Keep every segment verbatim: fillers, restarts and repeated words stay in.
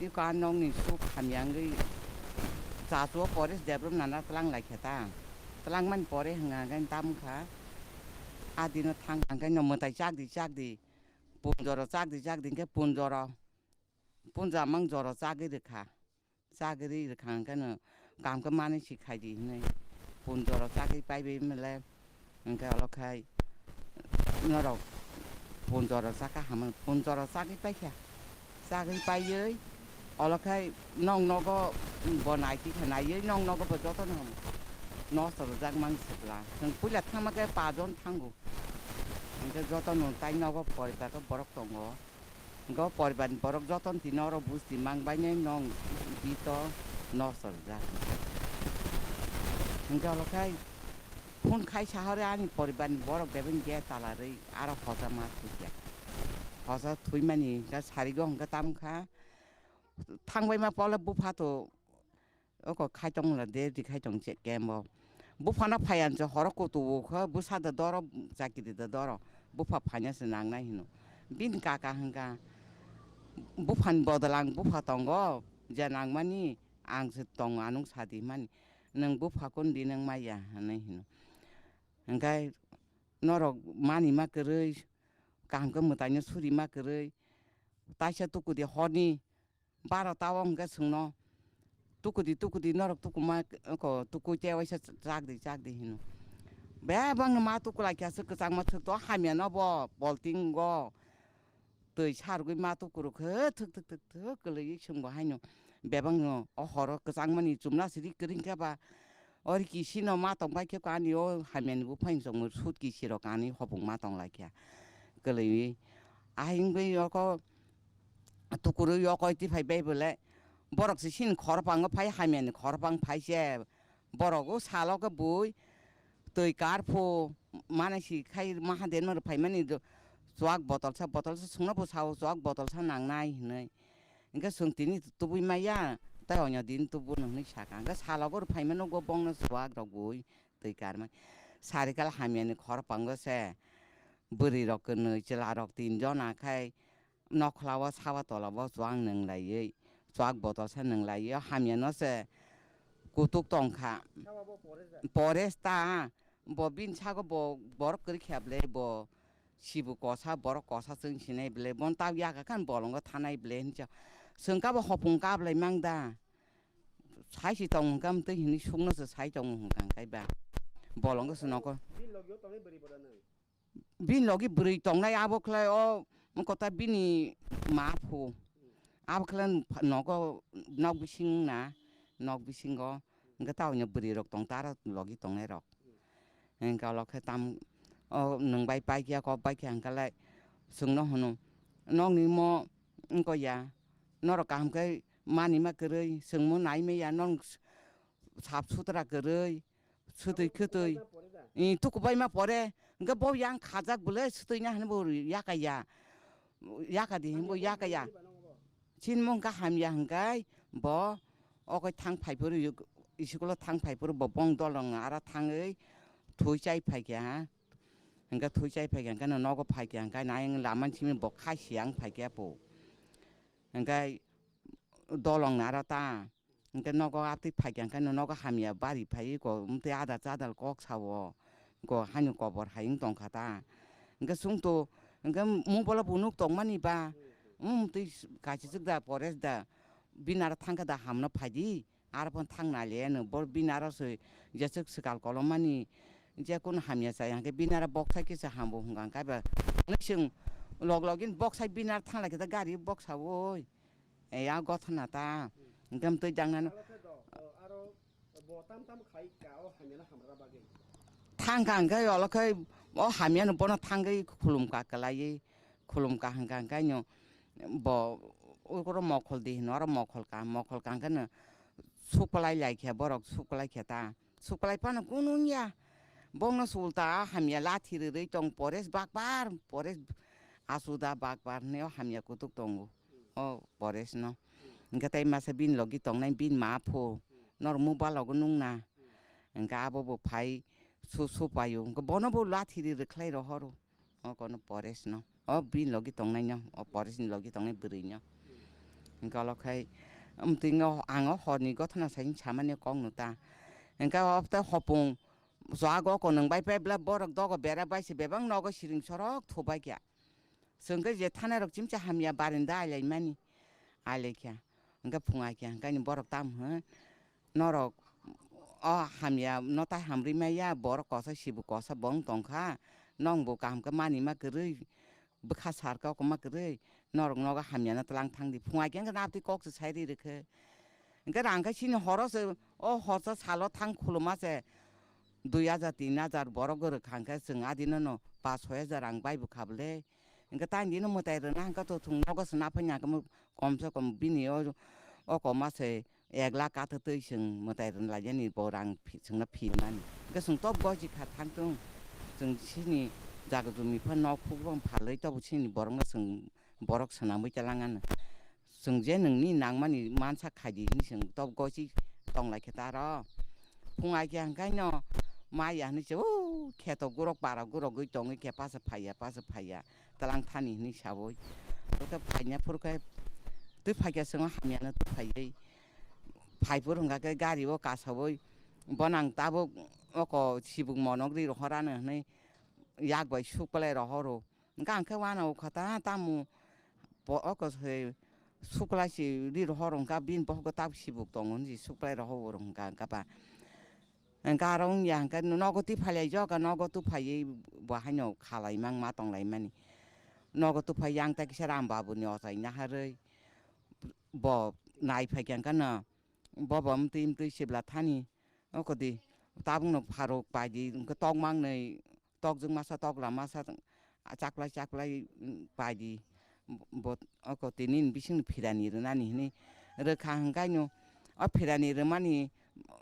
Iko a nokni suk hamya wngwi chachu o pore se debrum nana twlang lai khe ta. Twlang mani pore hwnka hwnkhe tamo kha. A dino thang hwnkhe no mwtai chak di chak di. Punjoro chak di chak di hwnkhe punjoro. Punja mang joro chagwi rwkha. Chagwi rwkha hwnkhe no kaham khe manwi si khai di hwnwi. Punjoro chagwi paibai mele. Hwnkhe olo khai norok punjoro chakha hamano, punjoro chagwi paikha. Chagwi paiwi olo khai nok nogo bo naitwi kha, naiwi nok nogo bo jotono nosto rwjak mang sibla. Chwng puila thangma khe pajon thango. Hwnkhe jotono tai nogo poribar khe borok tongo. Go poribar ni borok joton tini oro busti mang bainai nong bito nosto rwjak. Hwnkhe olo khai phone khai sahore ani poribar ni borok bebeng ge talarwi aro hosa ma thwikya. Hosa thwimani hwnkhe sarigo hwnkhe tamo kha thangbai ma pole bupha to Oko khai tongmwla de, ri khai tong che kembo. Buphano phaiyan se horo kutu o kho, bwsa da doro, chakiri da doro. Bupha phaina se nangnai hino. Bini kaka hwnkha, "Buphani bodol ang bupha tongo, je nangmani ang se tongo, anung sadi mani. Nwng bupha kun di nwng maya," hinwi hino. Hwnkhe norok mani ma kwrwi, kaham khe mwtaino suri ma kwrwi, taisa tukudi horni, Baro ta o hwnkhe chwngno tukudi tukudi norok tukuma ko tukui tei waisa chak di chak di hino. Bebak no ma tukulai kha se kwchangma thwk to hamya no bo polting go twi sargwi ma tukuruk khe thwk thwk thwk thwk kwlwi chwng bo haino bebak no o horo kwchangmani chumla siri kwrwng khe ba Ori kisi no ma tong bai khe ko ani o hamya ni buphang chongmwr sut kisi rok ani hopung ma tong lai kha. Kwlwi ahing bai oko tukurwi oko ti phai bai bole borok se sini khor pango phai hamya ni khor pang phai se borok o salo khe bui twi kar phu mane si khai maha den no phai mani chuak botol sa botol sa sungno bo sao chuak botol sa nang nai hinwi. Hingke chwng tini tubui maya, tei onya din tubu nw hwnwi saka. Hingke salogo rw phaima nukgo bongno chuwak rok bui twi karmai. Sarikal hamyani khor pango se bwrwi rok kwnwi chwla rok tin jona khai nokhla o sabo tola o chuwak nwng laiwi, chuwak botol se nwng laiwi o hamyano se kutuk tong kha. Pores ta, bo bini sago bo borok kwrwi khe ble bo. Sibu kosa, borok kosa chwng sinai ble, bon tab yaka khan bolongo thanai ble hincha. Chwng kabo hopung kablai mang da. Sai si tong hwnkha mtwi hinwi sukno se sai tong hwnkha kai ba. Bolongo se noko. Bini logi o tongnai bwrwi boda nang. Bini logi bwrwi tongnai abo khlai o kota bini ma phu. Abo khlai nogo nok bising na, nok bisingo. Hingke taoino bwrwi rok tong ta aro logi tongnai rok. Hingke olo khe tam o nwng bai paikya kok baikya hingke lai chwngno hwno nokni mo wngkha ya norok kaham khe manima kwrwi chwngmo naimaya norok sap sutra kwrwi swtwi khwtwi tukubaima pore hingke bo yang khajak bwle swtwina hinwi bo yakaya yakadi hinwi bo yakaya. Chini mung kha hamya hwnkhe bo o khe thang phai phuru, school-o thang phai phuru bo bong dolong aro thangwi thwi chai phai kha ha. Hwnkhe thwi chai phai kha hwnkhe no nogo phai kha hwnkhe nai lama simi bo kha siyang phai kha po. Hwnkhe dolong aro ta hwnkhe nogo atwi phai kha hwnkhe no nogo hamya bari phai ko mtwi adal chadal kok sao. Go hani kobor hai wng tong kha ta. Hingke sung to, hingke mobile o bo nuk tong mani ba. Hmm, twi kaisa chwk da, pores da. Bini aro thang khe da hamno phai di. Aro phano thang nai le no. Bo bini aro se jeswk swkal kolom mani. Je kono hamya chaya hingke bini aro boksa kisa hambo hwnka hingke ba. Nwswng log login boksa bini aro thang lai khe da gari boksa woi. E ya gothana ta. Hingke twi jangnano. Aro khe do, o, aro bo tam tam khai ka o hamya no hamra bagwi. Thang ka hingke olo khe o hamya no bono thangwi khulum ka kwlaiwi khulum ka hingka hingke no bo oro mokhol di hino oro mokhol ka mokhol ka hingke no suklai lai khe borok suklai khe ta suklai phano kunu wngya bongno sulta hamya lathi rwrwi tong pores bakbar pores asuda bakbar hinwi o hamya kutuk tongo. O pores no. Hingke tei masa bini logi tongnai bini ma phu. Nor mobile logo nungna. Hingke abo bo phai su su paio. Hingke bono bo lathi ri rwkhlai rohoro. O kono pores no. O bini logi tongnai no. O pores ni logi tongnai bwrwi no. Hwnkhe olo khai, um, tini o ang o horni gothana sai samani kok no ta. Hwnkhe o tei hopung, chwk o konwng bai pebla borok dogo bera bai se bebak nogo siring sorok thubai kha. Chwng khe je thanai rok chimsa hamya barinda ailai mani. Ailai kha. Hwnkhe phung ai kha, hwnkhe ani borok tam hwn. Norok o hamya no tai hamri maya, borok kosa sibu kosa bo wng tong kha. Nong bo kaham khe mani ma kwrwi. Bwkha sar khe okma kwrwi, norok nogo hamyano tlang thang di. Phung ai khe wngkhe nabtwi kok se sai ri rwkhe. Hwnkhe rang khe chini horo se, o horsa salo thang khuluma se dui hajar tin hajar borok rwkha hwnkhe chwng adino no pas soi hajar rang bai bwkha bwle. Hwnkhe tang dino mwtai rwna hwnkhe to chwng nogo se naphai na khe mo kom se kom bini o, o koma se ek lakh kathwtwi chwng mwtai rwna lainani bo rang phi-, chwngno phimani. Hwnkhe chwng tok goji kha thang tung. Chwng chini jaga jumi pha nok phuk bo phalwi tobo chini borokno chwng borok swnamwi chalangano. Chwng je nwngni nangmani mansa khaidi hwnwi chwng tok goji tonglai khe ta aro. Phung ai khe hwnkhe no maya hwnwi se o kheto gurok para gurogwi tongwi khe pasa phaiya, pasa phaiya. Tlang thani hwnwi saui. Tei phaina phuru khe twi phaikha chwng hamyano twi phaiwi. Phai phuru hwnkha khe gari o kasaui bono ang tabuk oko sibuk monok ri rohorano hwnwi yak bai suk palai rohoro. Hwnkha ang khe uanao kha ta tamo bo oko se suk palai se ri rohoro hwnkha bini bohogo tabuk sibuk tongo hwnwi suk palai rohoro hwnkha hwnkha ba. Hwnkhe aro wngya hwnkhe nogo twi phailaijak, nogo twi phaiwi bo haino khalai mang ma tong laimani. Nogo twi phai yang ta kisa Ram Babu ni ochai naharwi bo nai phaikha hwnkhe no bo bo mtwi mtwi sibla thani oko di tabuk no pharuk paidi hwnkhe tok mang nwi tokjwk masa tokla masa chaklai chaklai, mm, paidi bo oko tini bising phirani rwnani hwnwi rwkha hwnkhe no o phirani rwmani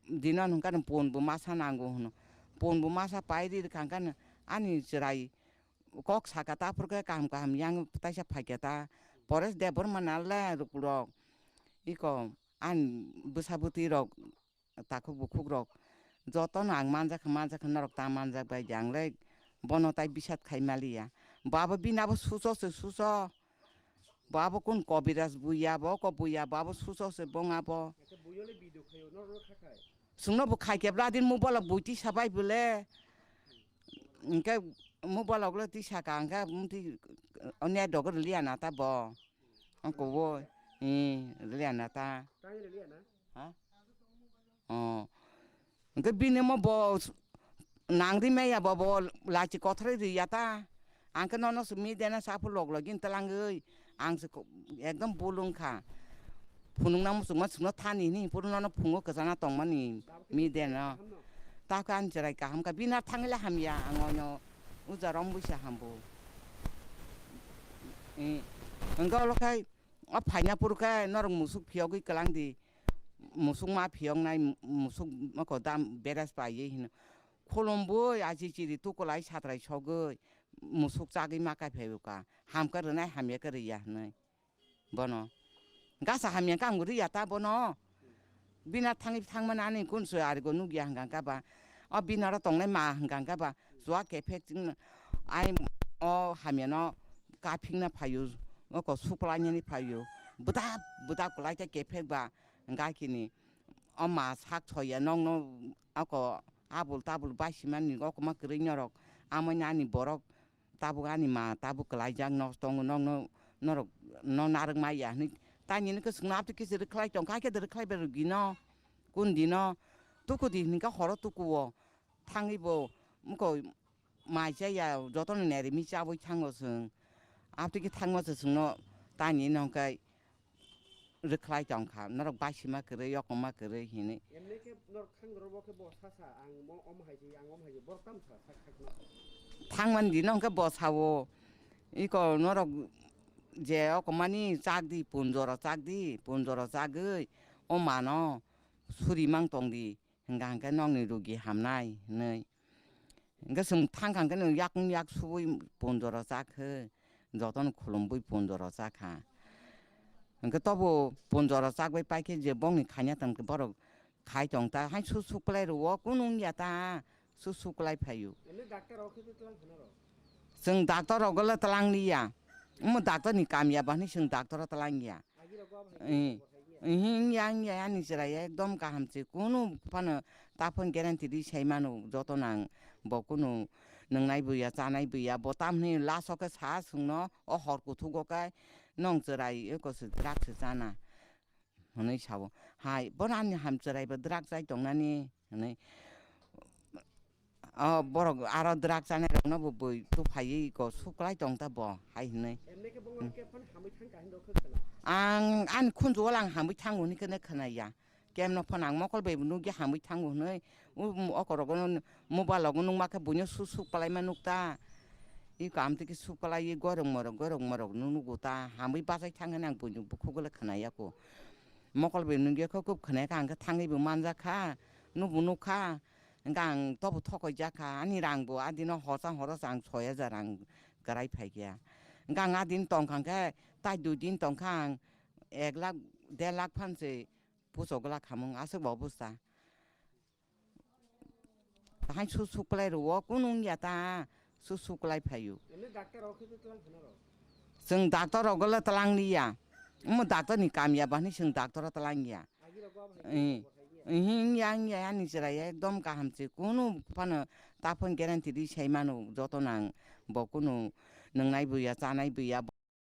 dino hwnkhe no pun bo masa nango hwno. Pun bo masa paidi rwkha hwnkhe no ani chwrai kok saka ta phuru khe kaham kaham yang taisa phaikha ta Paresh Debbarma nalai rukurok iko ani bwsa bwtwi rok takhuk bukhukrok jotono ang manjakha, manjakha, norok ta manjak bai di, ang le bono tai bisat khai maliya. Bo abo bini abo suso se suso. Bo abo kun kobiraj buya, bo oko buya, bo abo suso se bong abo. Acha buyo le video khayo, norok no kha khai. Chwngno bo khai kebla din mo bolok bui tisa bai bole. Hwnkhe mo bolok le tisa ka hwnkhe mtwi o net dogor liya na ta bo. Oko bo, eh, liya na ta. Tang liya na? Ha? Oh. Hwnkhe bini mo bo s-, nang ri maya bo, bo lachi kothoroi ri ya ta. Ang khe nono simi dena saphu log login twlangwi. Ang se ko-, ekdom bulung kha. Phunukna muchungma chwngno thani hini phuru nono phungo kwchana tongmani mi deno. Ta khe ani chwrai kaham kha. Bini ar thangwi le hamya. Ang oino uja rom buisa hambu. Eh, hwnkhe olo khai o phaina phuru khe norok musuk phiyogwi kwlang di. Musuk ma phiyoknai, musuk moko dam beres paiwi hino. Khulumbui aji chiri tukulai satrai sogwi musuk chagwi ma kai phaiwi ka. Hamkhe rwnai hamya khe rwya hwnwi. Bono. Gasa hamya khe ang rwya ta bono. Bina thangwi thangmani ani kunsu arigo nukya hwnkha hwnkha ba. O binaro tongnai ma hwnkha hwnkha ba. Chua kephek chwng ai o hamyano kaphikna phaio. Oko suklainani phaio. Bwdap bwdap kwlai khe kephek ba. Hwnkha khe ni o ma sak soya nokno ako abul tabul baisimani okma kwrwi norok amai nani borok tabuk ani ma tabuk kwlaijak nok tongo nokno norok no narwk maya hwnwi tani hwnwi kwchwngno aptwi kisa rwkhlai tongkha khe rwkhlai bai rwgwino kundino tukudi hwnwi khe horo tukuo thangwi bo mkoi mai chaya jotono nerimi chabwi thango chwng. Aptwi khe thangma se chwngno tani hwnwi hwnkhe rwkhlai tongkha, norok baisima kwrwi, yokongma kwrwi hinwi. Emni khe norok khang rwbo khe bo sasa, ang mo-, omo hai se, ang omo hai se, borok tamo sa, sa khakno. Thangmani dino hwnkhe bo sao, iko norok je okomani chak di, punjoro chak di, punjoro chagwi o mano suri mang tong di. Hwnkha hwnkhe nokni rugi hamnai hinwi. Hwnkhe chwng thangkha hwnkhe nwng yakung yak subui punjoro chakhe, jotono khulumbui punjoro chakha. Hwnkhe tobo punjoro chakbai paikhe je bongni khaina tongkhe borok khai tongta, hai su suklai rwo, kunu wngya ta, su suklai phaio. Emni doctor rok khe tlang khna rw? Chwng doctor rok le tlang liya. Omo doctor ni kam ya ba hinwi chwng doctor o tlang ya. Eh, eh, wngya, wngya, ani chwrai ekdom kaham se, kunu phano taphon guarantee di sai mano, joto nang bo kunu nwngnai buya, chanai buya, bo tamni last o khe sa swngno, o hor kuthugo khe nong chwrai eko se drug se chana hwnwi sao. Hai, bono ani ham chwrai bo drug chai tongnani hwnwi. O borok aro drug chanai rokno bo bui tu phaiwi ko suklai tong ta bo hai hwnwi. Emne khe bongno khe phano hamwi thang ka hinwi khe khna. Ang ani khunju wal ang hamwi thango hwnwi kheno khna ya. Kemno phano ang mokol bai bo nukya hamwi thango hwnwi. U, um, okorogono mobile rogo nukma khe buino su su palaima nukta. I kam tiki su palai gorok morok, gorok morok nu nugo ta hamwi bachai thang hwnwi ang buino bukhuk le khna ya ko. Mokol bai nukya khe khub khna ya kha, ang khe thangwi bo manja kha, nubo nuk kha. Hwnkhe ang tobo thokoi jak kha, ani rang bo adino horsa horo ang soi hajar rang kwrai phai kha. Hwnkhe ang adin tong kha khe, tai dui din tong kha ang ek lakh, der lakh phan se puso glak khamung aswk bo obostha. Hai su su kwlai rwo, kunu wngya ta, su su kwlai phaio. Emne doctor rok khe tlang khna rw? Chwng doctor rok le tlang liya. Omo doctor ni kam ya, bani chwng doctor o tlang ya. Agi rok bo hai Eh, eh, wngya, wngya, ani chwrai ekdom kaham se. Kunu phano taphon guarantee di sai mano, joto nang bo kunu nwngnai buya, chanai buya,